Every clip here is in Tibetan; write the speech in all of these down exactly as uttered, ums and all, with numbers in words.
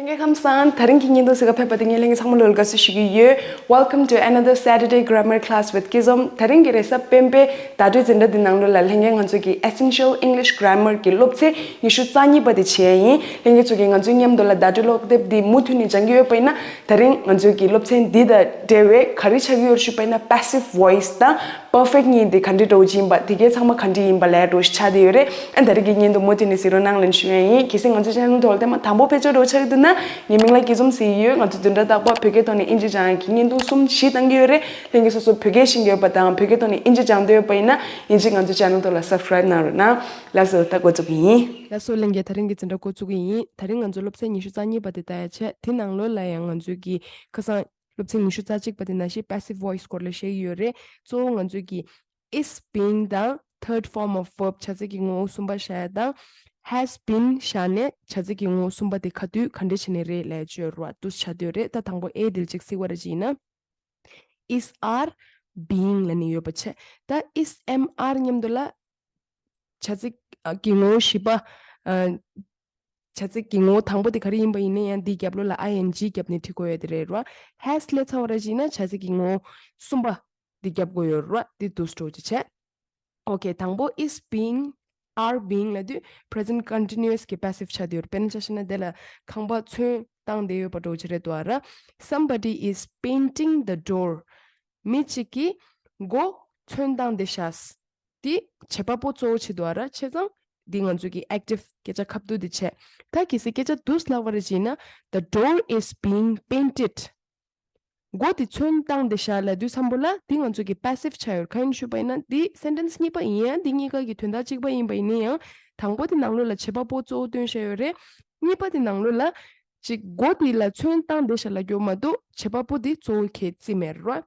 ལྷན་རྒྱས་ཁམས་བཟང་། དེ་རིང་གི་བརྙན་ཐུང་གཟིགས་ག་ཕེབས་པ་དེ་ངས་ལྷན་རྒྱས་ཚང་མ་ལོ་ལ་དགའ་བསུ་ཞུ་གི་ཡོད། Welcome to another Saturday Grammar Class with Kizom. དེ་རིང་གི་རེས་གཟའ་སྤེན་པའི་བརྡ་སྤྲོད་འཛིན་གྲྭ་འདི་ནང་ལོ་ལ་ལྷན་རྒྱས་ང་ཚོ་གི་Essential English Grammar གི་སློབ་ཚན་ཉི་ཤུ་རྩ་གཉིས་པ་དེ་བྱེད་ཡ་ཡིན། ལྷན་རྒྱས་ཚོ་གིས་ང་ཚོའི་མཉམ་དུ་ལ་བརྡ་སྤྲོད་ཀློག་དེབ་འདི་མུ་མཐུད་ནས་སྦྱང་གི་ཡོད་པ་ཡིན་ན། དེ་རིང་ང་ཚོ་གི་སློབ་ཚན་འདི་དང་འབྲེལ་བའི་ག་རེ་ཆགས་ཀྱི་ཡོད་ཞུས་པ་ཡིན་ན། Passive voice དང་perfect གཉིས་འདི་ག་འདྲ་འདྲ་བོ་ཅིག་ཡིན་པ། དེ་གའི་ཚང་མ་ག་འདྲ་ཡིན་པ་ལབ་ཡ་འདྲ་བོ་ཞིག་ཆགས་བསྡད་ཡོད་རེད། ཨ་ད་རེས་ཀྱི་བརྙན་ཐུང་མུ་མཐུད་ནས་གཟིགས་རོགས་གནང་ལབ་ཞུ་ཡ་ཡིན། གལ་སྲིད་ང་ཚོའི་channel ཐོག་ལ་ཐེངས་མ་དང་པོ་ཕེབས་ཆོག་འདྲ་བོ་ཆགས་ཀྱི་འདུག་ན། ངའི་མིང་ལ་སྐྱིད་འཛོམས་ཟེར་གྱི་ཡོད། ང་ཚོ་བདུན་ཕྲག་རྟག་པར་བོད་སྐད་ཐོག་ནས་དབྱིན་ཇི་སྦྱང་ཡ་གི་བརྙན་ཐུང་གསུམ་བཞི་བཏང་གི་ཡོད་རེད། ལྷན་རྒྱས་སོ་སོ་བོད་སྐད་ཤེས་ཀྱི་ཡོད་པ་དང་བོད་སྐད་ཐོག་ནས་དབྱིན་ཇི་སྦྱང་འདོད་ཡོད་པ་ཡིན་ན། ཡིན་གཅིག་ང་ཚོའི་channel ཐོག་ལ་subscribe གནང་རོགས་གནང་། ལགས་སོ། ད་འགོ་བཙུགས་ཀྱི་ཡིན། ལགས་སོ་ལྷན་རྒྱས། ད་རིང་གི་འཛིན་གྲྭ་འགོ་བཙུགས་ཀྱི་ཡིན། ད་རིང་ང་ཚོ་སློབ་ཚན་ཉི་ཤུ་རྩ་གཉིས་པ་དེ་ལྟ་ཡ་བྱས། དེ་ནང་ལོགས་ལ་ཡང་ང་ཚོའི་གི་ཁ་སང་སློབ་ཚན་ཉི་ཤུ་རྩ་གཅིག་པ་དེ་ནང་བཞིན་passive voice སྐོར་ལ་བཤད་ཀྱི་ཡོད་རེད། གཙོ་བོ་ང་ཚོའི་གི་is being དང་third form of verb བྱ་ཚིག་གི་ངོ་བོ་གསུམ་པ་བཞག་ཡ་དང་། has been བཞག་ནས་བྱ་ཚིག་གི་ངོ་བོ་གསུམ་པ་དེ་ག་དུས་ག་འདྲ་བྱས་ནས་རེད་ལབ་ཡ་ཅིག་ཡོད་རེད་བ། འདུག་སེ་ཆགས་བསྡད་ཡོད་རེད། ད་དང་པོ་A དེ་ལ་ཅིག་གཟིགས་པ་ར་ཅིག་ཡིན་ན། is, are, being ལབ་ནས་ཡོད་པ་བྱས། ད་is, am, are མཉམ་དུ་ལ་བྱ་ཚིག་གི་ངོ་བོ་བཞི་པ། ཨ། བྱ་ཚིག་གི་ངོ་བོ་དང་པོ་དེ་ག་རེ་ཡིན་པ་ཡིན་ན་ཡང་འདིའི་རྒྱབ་ལོགས་ལ་ing རྒྱབ་ནས་འབྲི་དགོས་ཡ་དེ་རེད་ར། has སླེབས་ཚར་བ་ར་ཅིག་ཡིན་ན་བྱ་ཚིག་གི་ངོ་བོ་གསུམ་པ་འདི་རྒྱབ་དགོས་ཡོད་ར། འདི་འདུག་སེ་འགྲོ་ཅིག་བྱས། Okay དང་པོ་is being, are being ལབ་དུས་present continuous གི་passive ཆགས་བསྡད་ཡོད་རེད། དཔེར་ན་ཆ་བཞག་ན་དེ་ལ་ཁང་པ་ཚོན་བཏང་བསྡད་ཡོད་པ་འདྲ་བོ་ཅིག་རེད་འདུག་ཨ་ར། Somebody is painting the door. མི་གཅིག་གིས་སྒོ་ཚོན་བཏང་བསྡད་ཤག་འདི་བྱེད་པ་པོ་གཙོ་བོ་བྱེད་འདུག་ཨ་ར། བྱས་ཙང་འདི་ང་ཚོ་གི་active སྐད་ཆ་ཁ་བསྡུ་འདི་བྱས། ད་གལ་སྲིད་སྐད་ཆ་འདུག་སེ་ལབ་པ་ར་ཅིག་ཡིན་ན། The door is being painted. སྒོ་དེ་ཚོན་བཏང་བསྡད་ཤག་ལབ་དུས་ཙམ་པ་ལ་འདི་ང་ཚོ་གི་passive ཆགས་ཡོད། གང་ཡིན་ཞུས་པ་ཡིན་ན་འདི་sentence གཉིས་པ་ཡིན་ཡང་འདི་གཉིས་ཀ་གི་དོན་དག་གཅིག་པ་ཡིན་པ་ཡིན་ན་ཡང་། དང་པོ་དེ་ནང་ལོགས་ལ་བྱེད་པ་པོ་གཙོ་བོ་སྟོན་བཞག་ཡོད་རེད། གཉིས་པ་དེ་ནང་ལོགས་ལ་ཅིག་སྒོ་དེ་ལ་ཚོན་བཏང་བསྡད་ཤག་ལབ་རྒྱུ་མ་གཏོགས་བྱེད་པ་པོ་དེ་གཙོ་བོ་གལ་བརྩི་མེད་ར།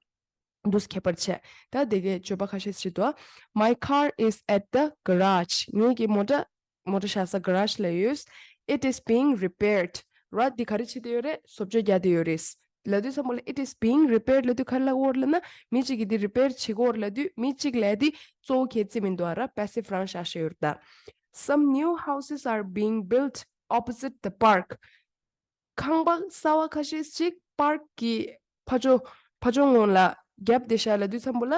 འདུག་སེ་ཁྱད་པར་ཆེ། ད་དེ་གའི་བརྗོད་པ་ཁ་ཤས་ཤིག་འདུག My car is at the garage. ངེད་ཀྱི་མོ་ཊ་མོ་ཊ་བཞག་ས་garage ལ་ཡོད། It is being repaired. ར་འདི་ག་རེ་བྱེད་དེ་ཡོད་རེད། བཟོ་བཅོས་རྒྱག་དེ་ཡོད་རེད། ལབ་དུས་ཙམ་པ་ལ་it is being repaired ལབ་དུས་ག་རེ་ལབ་ཀྱི་ཡོད་རེད་ལབ་ན། མི་གཅིག་གིས་འདི་repair བྱེད་ཀྱི་ཡོད་རེད་ལབ་དུས་མི་གཅིག་ལབ་དེ་གཙོ་བོ་གལ་བརྩི་མི་འདུག་ཨ་ར། passive རང་བཞག་བཞག་ཡོད་རེད་ད། Some new houses are being built opposite the park. ཁང་པ་གསར་བ་ཁ་ཤས་ཤིག་park གི་ཕ་ཕྱོགས་ཕ་ཕྱོགས་ངོས་ལ་བརྒྱབ་བསྡད་ཤག་ལབ་དུས་ཙམ་པ་ལ།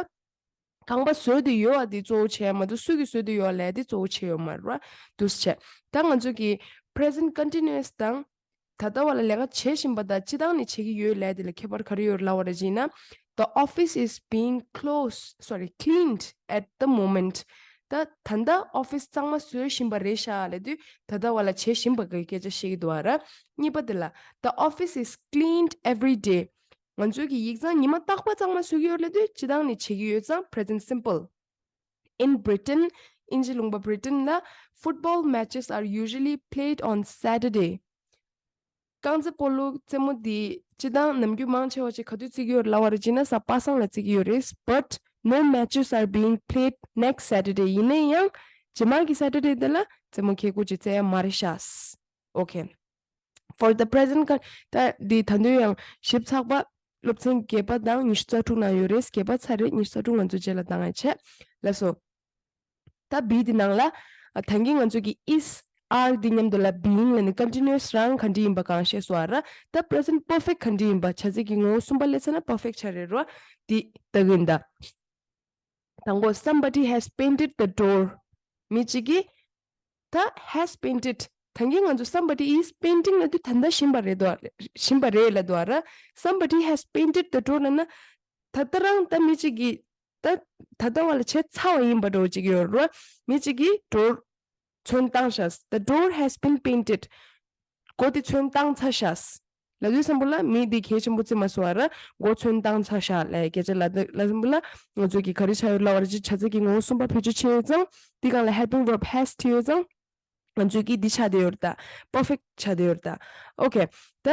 ཁང་པ་བཟོས་ཏེ་ཡོད་པ་འདི་གཙོ་བོ་བྱས་མ་གཏོགས་སུ་གིས་བཟོས་ཏེ་ཡོད་ལབ་དེ་གཙོ་བོ་བྱས་ཡོད་མ་རེད་བ། འདུག་སེ་བྱས། ད་ང་ཚོ་གི་present continuous དང་ད་ལྟ་བ་ལ་ལས་ཀ་བྱེད་བཞིན་པ་དང་སྤྱིར་བཏང་ནས་བྱེད་ཀྱི་ཡོད་ལབ་དེ་ལ་ཁྱད་པར་ག་རེ་ཡོད་ལབ་པ་ར་ཅིག་ཡིན་ན། The office is being closed, sorry, cleaned at the moment. ད་ད་ལྟ་office གཙང་མ་བཟོས་བཞིན་པ་རེད་ཤག་ལབ་དུས་ད་ལྟ་བ་ལ་བྱེད་བཞིན་པ་གི་སྐད་ཆ་བཤད་ཀྱི་འདུག་ཨ་ར། གཉིས་པ་དེ་ལ། The office is cleaned every day. ང་ཚོའི་གི་ཡིག་ཚང་ཉི་མ་རྟག་པར་གཙང་མ་བཟོ་གི་ཡོད་ལབ་དུས་སྤྱིར་བཏང་ནས་བྱེད་ཀྱི་ཡོད་ཙང་present simple. In Britain, དབྱིན་ཇི་ལུང་པ་Britain ལ། Football matches are usually played on Saturday. རྐང་རྩེད་སྤོ་ལོ་རྩེད་མོ་འདི་སྤྱིར་བཏང་ནམ་རྒྱུན་མང་ཆེ་བ་ཅིག་ག་དུས་རྩེ་གི་ཡོད་ལབ་པ་ར་ཅིག་ཡིན་ན་གཟའ་པ་སངས་ལ་རྩེ་གི་ཡོད་རེད། But no matches are being played next Saturday. ཡིན་ན་ཡང་རྗེས་མ་གི་Saturday དེ་ལ་རྩེད་མོ་ཁྱེད་ཀོ་ཅིག་རྩེ་ཡ་མ་རེད་ཤག Okay. For the present ཀ་ད་འདི་ད་དུང་ཡང་ཞིབ་ཚགས་པ་སློབ་ཚན་བརྒྱད་པ་དང་ཉི་ཤུ་རྩ་དྲུག་ནང་ཡོད་རེད། བརྒྱད་པ་ཚར་རེད། ཉི་ཤུ་རྩ་དྲུག་ང་ཚོ་རྗེས་ལ་བཏང་ཡ་བྱས། ལགས་སོ། ད་B འདི་ནང་ལ་ཨ་ད་གིན་ང་ཚོ་གི་is, are འདི་མཉམ་དུ་ལ་being ལབ་ནས་continuous རང་ག་འདྲ་ཡིན་པ་གང་ཤེས་སོང་ཨ་ར། ད་present perfect ག་འདྲ་ཡིན་པ་བྱ་ཚིག་གི་ངོ་བོ་གསུམ་པ་སླེབས་ཚར་ན་perfect ཆགས་རེད་རོ། འདི་ལྟ་གི་ཡིན་ད། དང་པོ། Somebody has painted the door. མི་གཅིག་གིས་ད་has painted ད་གིན་ང་ཚོ་somebody is painting ལབ་དུས་ད་ལྟ་བཞིན་པ་རེད་དོ། བཞིན་པ་རེད་ལབ་དོ་ཨ་ར། Somebody has painted the door ལབ་ན་ད་ལྟ་རང་ད་མི་གཅིག་གིས་ད་ད་ལྟ་བ་ལ་བྱས་ཚར་བ་ཡིན་པ་འདྲ་བོ་ཅིག་ཡོད་རོ། མི་གཅིག་གིས་door ཚོན་བཏང་ཤག The door has been painted. སྒོ་དེ་ཚོན་བཏང་ཚར་ཤག་ལབ་དུས་ཙམ་པ་ལ་མི་འདི་གལ་ཆེན་པོ་བརྩི་མ་སོང་བ་ར། སྒོ་ཚོན་བཏང་ཚར་ཤག་ལབ་སྐད་ཆ་ལབ་དུས་ལབ་ཙམ་པ་ལ་ང་ཚོ་གིས་ག་རེ་ཆགས་ཡོད་ལབ་པ་ར་ཅིག་བྱ་ཚིག་གི་ངོ་བོ་གསུམ་པ་བེད་སྤྱོད་བྱས་ཡོད་ཙང་། འདི་སྒང་ལ་helping verb has བྲིས་ཡོད་ཙང་། ང་ཚོས་ཀྱིས་འདི་ཆགས་བསྡད་ཡོད་རེད་ད། perfect ཆགས་བསྡད་ཡོད་རེད་ད། okay ད།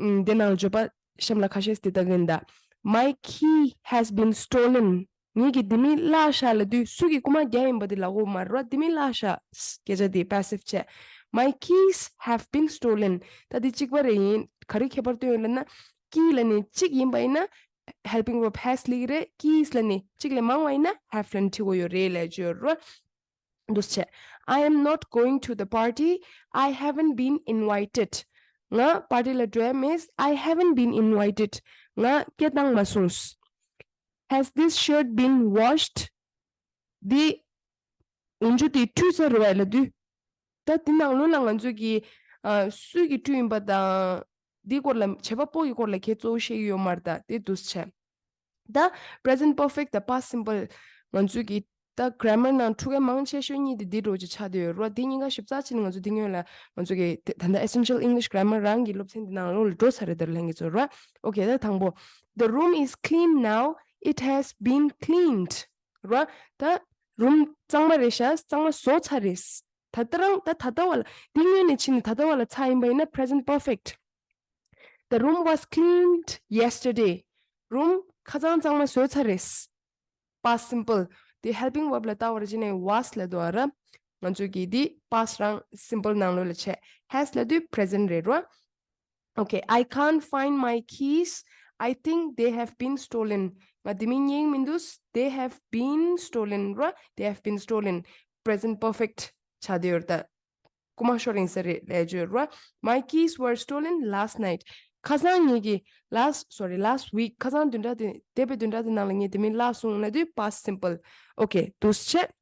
ཨམ། འདི་ནང་བརྗོད་པ་གཤམ་ལ་ཁ་ཤས་འདི་ལྟ་གི་ཡིན་ད། My key has been stolen. ངེད་ཀྱི་འདི་མིན་བརླགས་ཤག་ལབ་དུས་སུ་གིས་རྐུ་མ་བརྒྱབ་ཡིན་པ་འདི་ལབ་དགོས་མ་རེད་བ། འདི་མིན་བརླགས་ཤག་སྐད་ཆ་འདི་passive བྱས། My keys have been stolen. ད་འདི་གཅིག་པ་རེད་ཡིན། ག་རེ་ཁྱད་པར་སྟོན་ཡོད་ལབ་ན། key ལབ་ནས་གཅིག་ཡིན་པ་ཡིན་ན། helping verb has ལབ་ཀྱི་རེད། keys ལབ་ནས་གཅིག་ལས་མང་བ་ཡིན་ན་have ལབ་ནས་འབྲི་དགོས་ཡོད་རེད་ལབ་བརྗོད་ཡོད་རེད་བ། འདུག་སེ་བྱས། I am not going to the party. I haven't been invited. ང་party་ལ་འགྲོ་ཡ་མེད། I haven't been invited. ང་སྐད་བཏང་མ་སོང་། Has this shirt been washed? འདི་འོག་འཇུག་དེ་བཀྲུས་ཚར་རེད་བ་ལབ་དུས། ད་དེ་ནང་ལོགས་ལ་ང་ཚོས་ཀྱི་ཨ་སུས་ཀྱི་བཀྲུས་ཡིན་པ་དང་། འདི་སྐོར་ལ་བྱེད་པ་པོ་གི་སྐོར་ལ་ཁྱེད་གཙོ་བོ་བཤད་ཀྱི་ཡོད་མ་རེད། ད་དེ་འདུག་སེ་བྱས། ད་present perfect་དང་past simple་ང་ཚོས་ཀྱི་ད་grammar་ནང་འཁྲུག་མཁན་མང་ཆེ་ཤོས་གཉིས་དེ་འདི་འདྲ་བོ་ཅིག་ཆགས་བསྡད་ཡོད་རེད་བ། དེ་གཉིས་ཀ་ཞིབ་ཚགས་བྱས་ནས་ང་ཚོ་འདི་སྔོན་ལ་ང་ཚོ་གི་དེ་ད་ལྟ་essential English grammar་རང་གི་སློབ་ཚན་འདི་ནང་ལོགས་ལ་འགྲོ་ཚར་རེད། ད་ལྷན་རྒྱས་ཚོ་རེད་བ། Okay། ད་དང་པོ། The room is clean now. It has been cleaned. རེད་བ། ད་room་གཙང་མ་རེད་ཤག་གཙང་མ་བཟོས་ཚར་རེད། ད་ལྟ་རང་ད་ད་ལྟ་བ་ལ་འདི་སྔོན་ནས་ཕྱིན་ནས་ད་ལྟ་བ་ལ་ཚར་ཡིན་པ་ཡིན་ན་present perfect། The room was cleaned yesterday. Room་ཁ་སང་གཙང་མ་བཟོས་ཚར་རེད། Past simple། དེ་helping verb་ལ་ལྟ་བར་བྱས་ནས་was་ལབ་འདུག་ཨ་ར། ང་ཚོས་ཀྱི་དེ་past་རང་simple་ནང་ལོགས་ལ་བྱས། Has་ལབ་དུས་present་རེད་ར། Okay, I can't find my keys. I think they have been stolen. ང་དེ་མིན་རྙེད་མི་འདུག They have been stolen་ར། They have been stolen. Present perfect་ཆགས་བསྡད་ཡོད་རེད་ད། རྐུ་མ་ཤོར་ཡིན་ས་རེད་ལབ་ཀྱི་ཡོད་རེད་བ། My keys were stolen last night. ཁ་སང་ངེད་ཀྱི་last, sorry, last week། ཁ་སང་བདུན་ཕྲག་དེ་འདས་པའི་བདུན་ཕྲག་དེ་ནང་ལ་ངས་དེ་མིན་བརླགས་སོང་ལབ་དུས་past simple། Okay། འདུག་སེ་བྱས།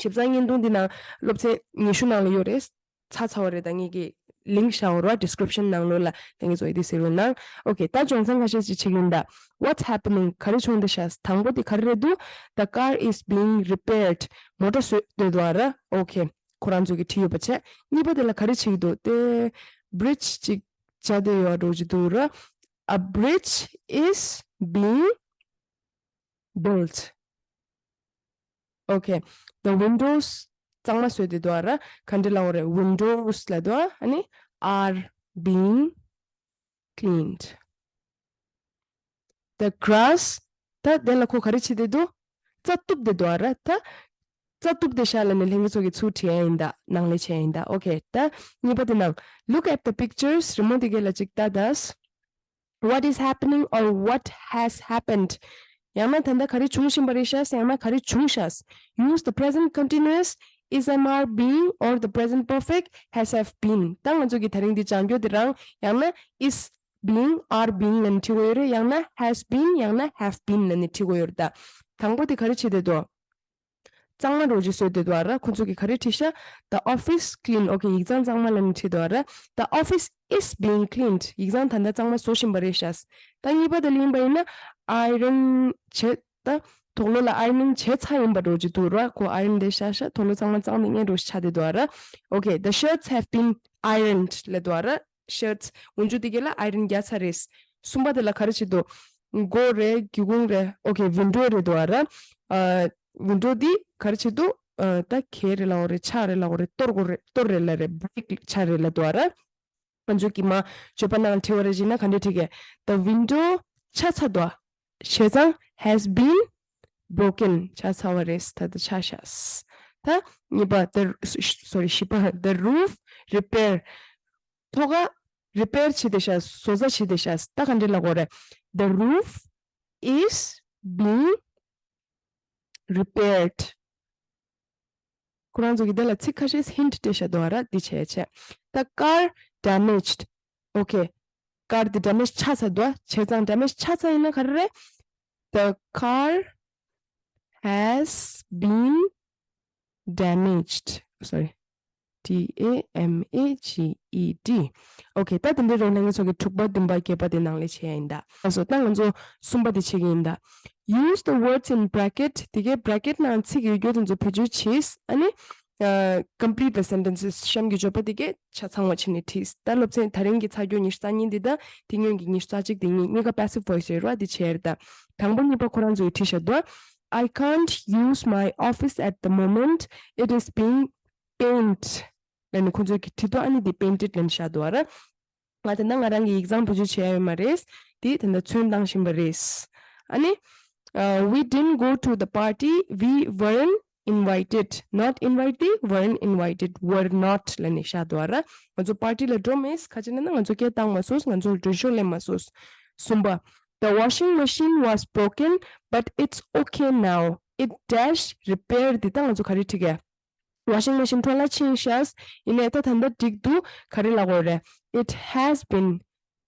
ཞིབ་ཚགས་བརྙན་ཐུང་འདི་ནང་སློབ་ཚན་ཉི་ཤུ་ནང་ལ་ཡོད་རེད། ཚར་ཚར་བ་རེད། ད་ངེད་ཀྱི་link་བཞག་ཡོད་རེད་བ། Description་ནང་ལོགས་ལ་ད་ངེད་ཚོ་ཡི་དེ་ཟེར་བའི་ནང་། Okay། ད་སྦྱོང་ཚན་ཁ་ཤས་ཅིག་བྱེད་ཀྱི་ཡིན་ད། What's happening? ག་རེ་བྱུང་བསྡད་ཤག་དང་པོ་དེ་ག་རེ་རེད་འདུག The car is being repaired. མོ་ཊ་བཟོས་བསྡད་འདུག་ཨ་ར། Okay། ཁོ་རང་ཚོས་ཀྱི་བྲིས་ཡོད་པ་བྱས། གཉིས་པ་དེ་ལ་ག་རེ་བྱེད་ཀྱི་འདུག་དེ་bridge་ཅིག་བྱས་བསྡད་ཡོད་འགྲོ་གི་འདུག་ར། A bridge is being built. Okay. The windows གཙང་མ་བཟོས་བསྡད་འདུག་ཨ་ར། ག་འདྲ་ལབ་དགོས་རེད། Windows་ལབ་འདུག་ཨ་ནི་are being cleaned. The grass ད་དེ་ལ་ཁོ་ག་རེ་བྱེད་བསྡད་འདུག་རྩྭ་གཏུབ་བསྡད་འདུག་ཨ་ར། ད་རྩྭ་གཏུབ་བསྡད་ཤག་ལབ་ནས་ལྷན་རྒྱས་ཚོ་གིས་ཚུར་བྲིས་ཡ་ཡིན་ད། ནང་ལས་བྱས་ཡིན་ད། Okay། ད་གཉིས་པ་དེ་ནང་། Look at the pictures. རི་མོ་དེ་གའི་ལ་ཅིག་ལྟ་དང་། What is happening or what has happened? ཡང་ན་ད་ལྟ་ག་རེ་བྱུང་བཞིན་པ་རེད་ཤག་ཡང་ན་ག་རེ་བྱུང་ཤག Use the present continuous, is, am, are, being, or the present perfect, has, have, been. ད་ང་ཚོ་གི་ད་རིང་འདི་སྦྱང་རྒྱུ་དེ་རང་ཡང་ན་is being, are being་ལབ་ནས་བྲིས་དགོས་ཡོད་རེད། ཡང་ན་has been, ཡང་ན་have been་ལབ་ནས་བྲིས་དགོས་ཡོད་རེད་ད། དང་པོ་དེ་ག་རེ་བྱེད་བསྡད་འདུག་གཙང་མ་འདྲ་བོ་ཅིག་བཟོས་བསྡད་འདུག་ཨ་ར། ཁོ་ཚོ་གིས་ག་རེ་བྲིས་ཤག The office clean. Okay། ཡིག་ཚང་གཙང་མ་ལབ་ནས་བྲིས་འདུག་ཨ་ར། The office is being cleaned. ཡིག་ཚང་ད་ལྟ་གཙང་མ་བཟོ་བཞིན་པ་རེད་ཤག་ད་གཉིས་པ་དེ་ལ་ཡིན་པ་ཡིན་ན་iron་བྱས། ད་དུག་ལོག་ལ་ironing་བྱས་ཚར་ཡིན་པ་འདྲ་བོ་ཅིག་འདུག་ར། ཁོ་iron་བསྡད་ཤག་ཤག་དུག་ལོག་ཚང་མ་གཙང་ནས་ཉན་འདྲ་བོ་ཞིག་ཆགས་བསྡད་འདུག་ཨ་ར། Okay། The shirts have been ironed་ལབ་འདུག་ཨ་ར། Shirts འོག་འཇུག་དེ་གའི་ལ་iron་བརྒྱབ་ཚར་རེད། གསུམ་པ་དེ་ལ་ག་རེ་བྱེད་འདུག་སྒོ་རེད། སྒེའུ་ཁུང་རེད། Okay། Window་རེད་འདུག་ཨ་ར། ཨ། Window་འདི་ག་རེ་བྱེད་འདུག་ཨ། ད་གས་རེད་ལབ་དགོས་རེད། ཆག་རེད་ལབ་དགོས་རེད། གཏོར་དགོས་རེད། གཏོར་རེད་ལབ་རེད། Break་ཆག་རེད་ལབ་འདུག་ཨ་ར། ང་ཚོ་གིས་མར་བརྗོད་པ་ནང་བྲིས་པ་རེད་བྱས་ན་ག་འདྲ་བྲིས་ཀྱི། The window ཆག་ཚར་འདུག་བྱས་ཙང་has been broken། ཆག་ཚར་བ་རེད། ད་ལྟ་ཆག་ཤག་ད་གཉིས་པ། The, sorry། བཞི་པ། The roof repair། ཐོག་ཁ་repair་བྱས་བསྡད་ཤག་བཟོ་ས་བྱས་བསྡད་ཤག་ད་ག་འདྲ་ལབ་དགོས་རེད། The roof is being repaired. ཁོ་རང་ཚོ་གིས་དེ་ལ་ཚིག་ཁ་ཤས་hint་སྤྲད་བཞག་འདུག་ཨ་ར། འདི་བྱས་བྱས། The car damaged. Okay། Car་འདི་damage་ཆག་ཚར་འདུག་བྱས་ཙང་damage་ཆག་ཚར་ཡིན་ན་ག་རེ་རེད། The car has been damaged. Sorry. D A M A G E D. Okay། ད་དེ་འདྲ་རེད། ལྷན་རྒྱས་ཚོ་གིས་དྲུག་པ་བདུན་པ་བརྒྱད་པ་དེ་ནང་ལས་བྱས་ཡིན་ད། ཨ་སོ། ད་ང་ཚོ་གསུམ་པ་དེ་བྱེད་ཀྱི་ཡིན་ད། Use the words in bracket. དེ་གའི་bracket་ནང་ཚིག་ཡོད་རྒྱུ་དེ་ཚོ་བེད་སྤྱོད་བྱས། ཨ་ནི། ཨ། complete the sentences. གཤམ་གྱི་བརྗོད་པ་དེ་གའི་ཆ་ཚང་བ་བྱས་ནས་བྲིས། ད་སློབ་ཚན་དེ་རིང་གི་ཚར་གྱི་ཉི་ཤུ་རྩ་གཉིས་འདི་དང་དེ་སྔོན་གྱི་ཉི་ཤུ་རྩ་གཅིག་དེ་གཉིས་གཉིས་ཀ་passive voice་རེད་ར། དེ་བྱས་རེད་ད། དང་པོ་གཉིས་པ་ཁོ་རང་ཚོ་གིས་བྲིས་བཞག་འདུག I can't use my office at the moment. It is being paint. ལབ་ནས་ཁོ་ཚོས་ཀྱིས་བྲིས་འདུག་ཨ་ནི་དེ་painted་ལབ་ནས་བཞག་འདུག་ཨ་ར། ང་ད་ལྟ་ང་རང་གི་ཡིག་ཚང་བེད་སྤྱོད་བྱས་ཡོད་མ་རེད། དེ་ད་ལྟ་ཚོན་བཏང་བཞིན་པ་རེད། ཨ་ནི། Uh, we didn't go to the party. We weren't invited. Not invited. Weren't invited. Were not་ལབ་ནས་བཞག་འདུག་ཨ་ར། ང་ཚོ་party་ལ་འགྲོ་མེད། ག་ཅི་ལབ་ན་ང་ཚོ་སྐད་བཏང་མ་སོང་། ང་ཚོ་མགྲོན་ཤོག་ལེན་མ་སོང་། གསུམ་པ། The washing machine was broken, but it's okay now. It dash repair. འདི་ད་ང་ཚོ་ག་རེ་བྲིས་ཀྱི། Washing machine་འཕྲོ་བརླག་ཕྱིན་ཤག་ཡིན་ནའི་ད་ད་ལྟ་འགྲིག་འདུག་ག་རེ་ལབ་དགོས་རེད། it has been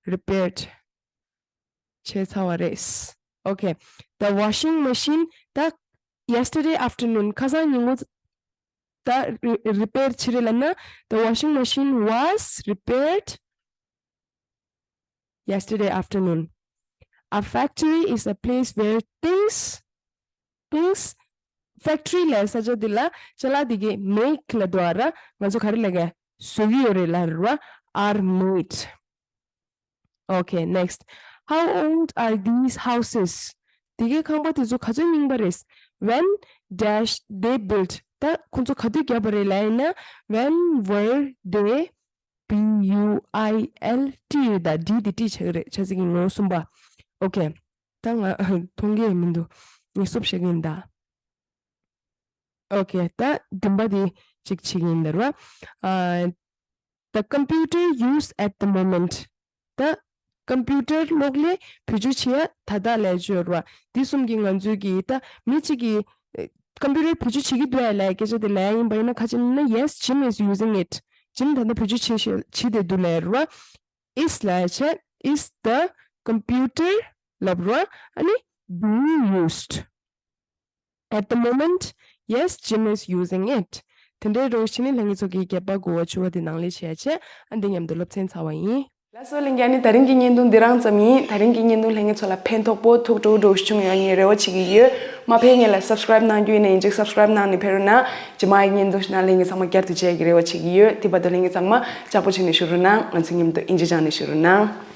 repaired. བྱས་ཚར་བ་རེད། Okay, the washing machine, the yesterday afternoon, ཁ་སང་ཉིན་གུང་ད་repair བྱས་རེད་ལབ་ན། The washing machine was repaired yesterday afternoon. A factory is a place where things, things, factory ལབ་ས་ཆ་འདི་ལ་ཅ་ལག་འདི་གའི་make ལབ་འདུག་ཨ་ར། ང་ཚོ་ག་རེ་ལབ་ཀྱི་ཡོད་རེད་ལབ་ར། Are made. Okay, next. How old are these houses? དེ་གའི་ཁང་པ་དེ་ཚོ་ག་ཚོད་རྙིང་པ་རེད། When dash they built. ད་ཁོང་ཚོ་ག་དུས་བརྒྱབ་པ་རེད་ལབ་ཡིན་ན། When were they built? ད་D དེ་ཏི་ཆགས་ཀྱི་རེད། ཆ་ཚིག་གི་ངོ་བོ་གསུམ་པ། Okay. ད་ང་མཐོང་གི་མི་འདུག་ངས་སུབ་བཤད་ཀྱི་ཡིན་ད། Okay, ད་བདུན་པ་དེ་གཅིག་བྱེད་ཀྱི་ཡིན་ད་ར། Uh, the computer used at the moment. ད་computer གློག་ཀླད་བེད་སྤྱོད་བྱེད་ཡ་ད་ལྟ་ལབ་ཀྱི་ཡོད་ར། འདི་གསུམ་གྱིས་ང་ཚོའི་གི་ད་མི་གཅིག་གིས་computer བེད་སྤྱོད་བྱེད་ཀྱི་འདུག་ཨ་ལབ་སྐད་ཆ་དེ་ལབ་ཡ་ཡིན་པ་ཡིན་ན། ག་ཅི་ཡིན་ན། Yes, Jim is using it. Jim ད་ལྟ་བེད་སྤྱོད་བྱེད་བྱེད་བྱེད་བསྡད་འདུག་ལབ་ར། Is ལབ་བྱས། Is the computer ལབ་ར། ཨ་ནི་being used at the moment? Yes, Jim is using it. དེ་འདྲའི་རོགས་ཕྱི་ནས་ལྷན་རྒྱས་ཚོ་གིས་བརྒྱད་པ་དགུ་པ་བཅུ་པ་དེ་ནང་ལས་བྱས་བྱས། ཨ་འདི་མཉམ་དུ་སློབ་ཚན་ཚར་བ་ཡིན། ལགས་སོ་ལྷན་རྒྱས། ཨ་ནི་ད་རིང་གི་བརྙན་ཐུང་འདི་རང་ཙམ་ཡིན། ད་རིང་གི་བརྙན་ཐུང་ལྷན་རྒྱས་ཚོ་ལ་ཕན་ཐོགས་པོ་ཐུགས་སྤྲོ་བོ་འདྲ་བོ་ཞིག་བྱུང་ཡོད་ངས་རེ་བ་བྱེད་ཀྱི་ཡོད། མ་ཕེབས་སྔོན་ལ་subscribe གནང་རྒྱུ་ཡིན་ན་ཡིན་གཅིག subscribe གནང་ནས་ཕེབས་རོགས་གནང་། རྗེས་མ་ཡི་བརྙན་ཐུང་ཞིག་ནང་ལྷན་རྒྱས་ཚང་མ་བསྐྱར་དུ་མཇལ་ཡག་གི་རེ་བ་བྱེད་ཀྱི་ཡོད། དེ་བར་དུ་ལྷན་རྒྱས་ཚང་མ་ཅག་པོ་བྱས་ནས་བཞུགས་རོགས་གནང་། ང་ཚོ་མཉམ་དུ་ཨིན་ཇི་སྦྱངས་ནས་བཞུགས་རོགས་གནང་།